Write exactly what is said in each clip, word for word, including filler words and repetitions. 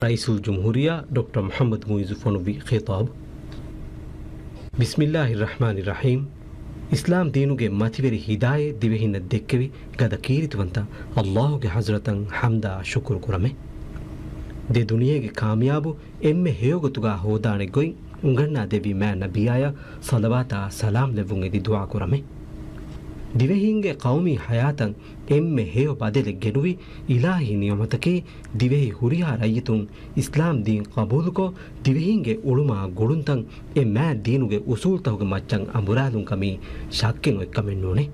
ރައީސުލްޖުމްހޫރިއްޔާ ޑޮކްޓަރ މުޙައްމަދު މުޢިއްޒު ފޮނުއްވި ޚިޠާބު. ބިސްމިއްލާހިއްރަޙްމާނިއްރަޙީމް. އިސްލާމް ދީނުގެ މަތިވެރި ހިދާޔަތް ދިވެހިންނަށް ދެއްކެވި ގަދަ ކީރިތިވަންތަ ﷲ ގެ ޙަޟްރަތަށް ޙަމްދާ ޝުކުރު ކުރަމޭ. ދެ ދުނިޔޭގެ ކާމިޔާބު އެންމެ ހެޔޮ ގޮތުގަ ހޯދާނެ ގޮތް އުނގަންނާ ދެއްވި މާތް ނަބިއްޔާއަށް ޞަލަވާތާ ސަލާމް ލެއްވުން އެދި ދުޢާ ކުރަމޭ. ދިވެހީންގެ ޤައުމީ ޙަޔާތަށް އެންމެ ހެޔޮ ބަދަލެއް ގެނުވި އިލާހީ ނިޢުމަތަކީ، ދިވެހި ހުރިހާ ރައްޔިތުން އިސްލާމް ދީން ޤަބޫލުކޮށް، ދިވެހީންގެ އުޅުމާ ގުޅުންތައް އެ މާތް ދީނުގެ އުޞޫލްތަކުގެ މައްޗަށް އަނބުރާލުން ކަމީ ޝައްކެއް އޮތްކަމެއް ނޫނޭ.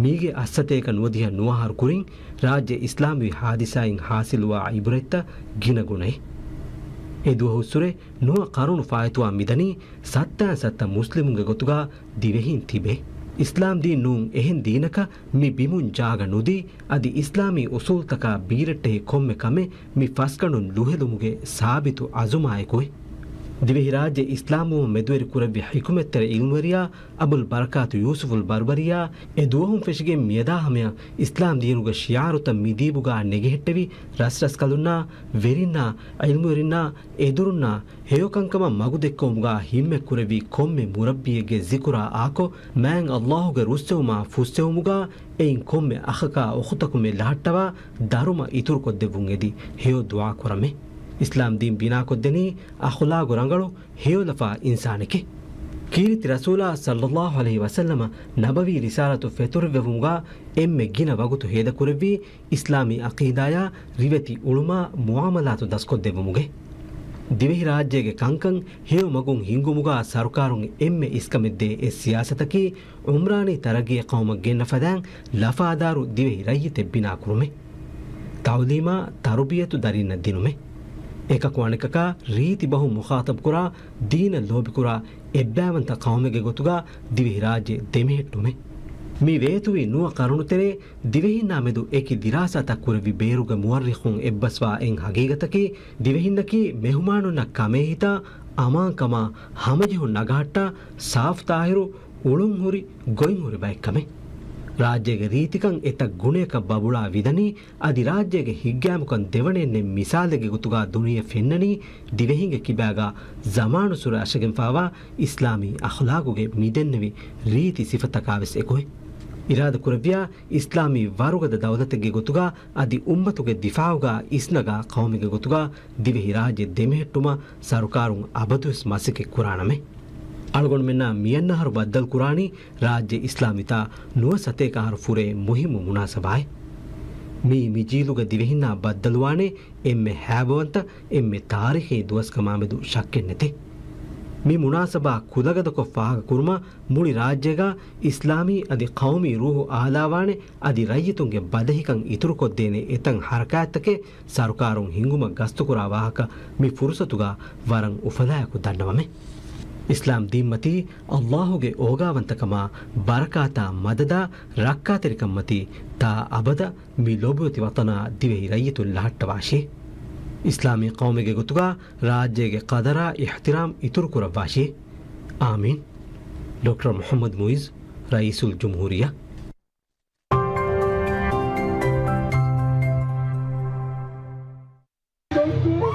މީގެ އައްސަތޭކަ ނުވަދިހަ ނުވަ އަހަރު ކުރިން ރާއްޖެ އިސްލާމްވި ޙާދިސާއިން ޙާޞިލުވާ ޢިބްރަތްތައް ގިނަ ގުނައި. އެ ދުވަހުއްސުރެ ނުވަ ޤަރުނު ފާއިތުވާ މިދަނީ ސައްތާއިން ސައްތަ މުސްލިމުންގެ ގޮތުގަ ދިވެހީން ތިބޭ. އިސްލާމް ދީން ނޫން އެހެން ދީނަކަށް މި ބިމުން ޖާގަ ނުދީ، އަދި އިސްލާމީ އުޞޫލްތަކާ ބީރައްޓެހި ކޮންމެ ކަމެއް މި ފަސްގަނޑުން ލުހެލުމުގެ ސާބިތު އަޒުމާއެކު އޮތް. ދިވެހިރާއްޖެ އިސްލާމްވުމަށް މެދުވެރި ކުރެއްވި ޙިކުމަތްތެރި ޢިލްމުވެރިޔާ އަބުލް ބަރަކާތު ޔޫސުފުލް ބަރުބަރިއްޔާ އެ ދުވަހުން ފެށިގެން މިއަދާ ހަމަޔަށް އިސްލާމް ދީނުގެ ޝިޢާރުތައް މި ދީބުގަ ނެގިހެއްޓެވި ރަސްރަސްކަލުންނާ، ވެރިންނާ، ޢިލްމުވެރިންނާ، އެދުރުންނާ، ހެޔޮކަންކަމަށް މަގުދެއްކުމުގަ ހިންމަތްކުރެއްވި ކޮންމެ މުރައްބީއެއްގެ ޒިކުރާ އާކޮށް، މާތް ﷲ ގެ ރުއްސެވުމާ ފުއްސެވުމުގަ އެއިން ކޮންމެ އަޚަކާ އުޚުތަކުމެ ލަހައްޓަވާ ދަރުމަ އިތުރުކޮށްދެއްވުން އެދި ހެޔޮ ދުޢާ ކުރަމޭ. އިސްލާމް ދީން ބިނާކޮށްދެނީ އަޚުލާގު ރަނގަޅު، ހެޔޮލަފާ އިންސާނެކޭ. ކީރިތި ރަސޫލާ ޞައްލައްލާހު ޢަލައިހި ވަސައްލަމަ ނަބަވީ ރިސާލަތު ފެތުރިވެވުމުގަ އެންމެ ގިނަ ވަގުތު ހޭދަކުރެއްވީ އިސްލާމީ ޢަޤީދާޔާ ރިވެތި އުޅުމާ މުޢާމަލާތު ދަސްކޮށްދެއްވުމުގައި. ދިވެހިރާއްޖޭގެ ކަންކަން ހެޔޮ މަގުން ހިންގުމުގަ ސަރުކާރުން އެންމެ އިސްކަމެއްދޭ އެއް ސިޔާސަތަކީ ޢުމްރާނީ ތަރައްގީ ޤައުމަށް ގެންނަ ފަދައިން ލަފާދާރު ދިވެހި ރައްޔިތެއް ބިނާކުރުމޭ. ތަޢުލީމާ ތަރުބިޔަތު ދަރިންނަށް ދިނުމޭ. އެކަކު އަނެކަކާ ރީތި ބަހުން މުޚާޠަބުކުރާ، ދީނަށް ލޯބިކުރާ، އެއްބައިވަންތަ ޤައުމެއްގެ ގޮތުގަ ދިވެހިރާއްޖެ ދެމެހެއްޓުމޭ. މި ވޭތުވި ނުވަ ޤަރުނުތެރޭ ދިވެހިންނާ މެދު އެކި ދިރާސާތައް ކުރެއްވި ބޭރުގެ މުއައްރިޚުން އެއްބަސްވާ އެއް ހަގީގަތަކީ، ދިވެހިންނަކީ މެހުމާނުންނަށް ކަމޭހިތާ، އަމާންކަމާ، ހަމަޖެހުން ނަގަހައްޓާ، ސާފުތާހިރު، އުޅުންހުރި، ގޮތްހުރި ބައެއްކަމެއް. ރާއްޖޭގެ ރީތިކަން އެތައް ގުނަޔަކަށް ބަބުޅާ ވިދަނީ، އަދި ރާއްޖޭގެ ހިތްގައިމުކަން ދެވަނައެއްނެތް މިސާލެއްގެ ގޮތުގަ ދުނިޔެ ފެންނަނީ، ދިވެހިންގެ ކިބާގަ ޒަމާނުއްސުރެ އަށަގެންފާވާ އިސްލާމީ އަޚްލާގުގެ މިދެންނެވި ރީތި ސިފަތަކާވެސް އެކުވެ. އިރާދަކުރެއްވިޔާ، އިސްލާމީ ވަރުގަދަ ދައުލަތެއްގެ ގޮތުގަ އަދި އުއްމަތުގެ ދިފާޢުގަ އިސްނަގާ ޤައުމެއްގެ ގޮތުގަ ދިވެހިރާއްޖެ ދެމެހެއްޓުމަށް ސަރުކާރުން އަބަދުވެސް މަސައްކަތް ކުރާނަމޭ. އަޅުގަނޑުމެންނާ މިއަންނަ އަހަރު ބައްދަލުކުރާނީ ރާއްޖެ އިސްލާމްވިތާ ނުވަ ސަތޭކަ އަހަރު ފުރޭ މުހިއްމު މުނާސަބާއެއް. މިއީ މި ޖީލުގެ ދިވެހިންނާ ބައްދަލުވާނެ އެންމެ ހައިބަވަންތަ، އެންމެ ތާރީޚީ ދުވަސްކަމާމެދު ޝައްކެއްނެތޭ. މި މުނާސަބާ ކުލަގަދަކޮށް ފާހަގަކުރުމަށް މުޅި ރާއްޖޭގަ އިސްލާމީ އަދި ޤައުމީ ރޫޙު އަހަލާވާނެ އަދި ރައްޔިތުންގެ ބަދަހިކަން އިތުރުކޮށްދޭނެ އެތައް ޙަރަކާތްތަކެއް ސަރުކާރުން ހިންގުމަށް ގަސްތުކުރާ ވާހަކަ މި ފުރުޞަތުގަ ވަރަށް އުފަލާއެކު ދަންނަވަމޭ. އިސްލާމް ދީންމަތީ ﷲ ގެ އޯގާވަންތަކަމާ ބަރަކާތާ މަދަދާ ރައްކާތެރިކަންމަތީ ތާ އަބަދަށް މި ލޮބުވެތި ވަޠަނާ ދިވެހި ރައްޔިތުން ލަހައްޓަވާށި. އިސްލާމީ ޤައުމެއްގެ ގޮތުގަ ރާއްޖޭގެ ޤަދަރާ އިޙްތިރާމް އިތުރުކުރައްވާށި. އާމީން. ޑޮކްޓަރ މުޙައްމަދު މުޢިއްޒު، ރައީސުލްޖުމްހޫރިއްޔާ.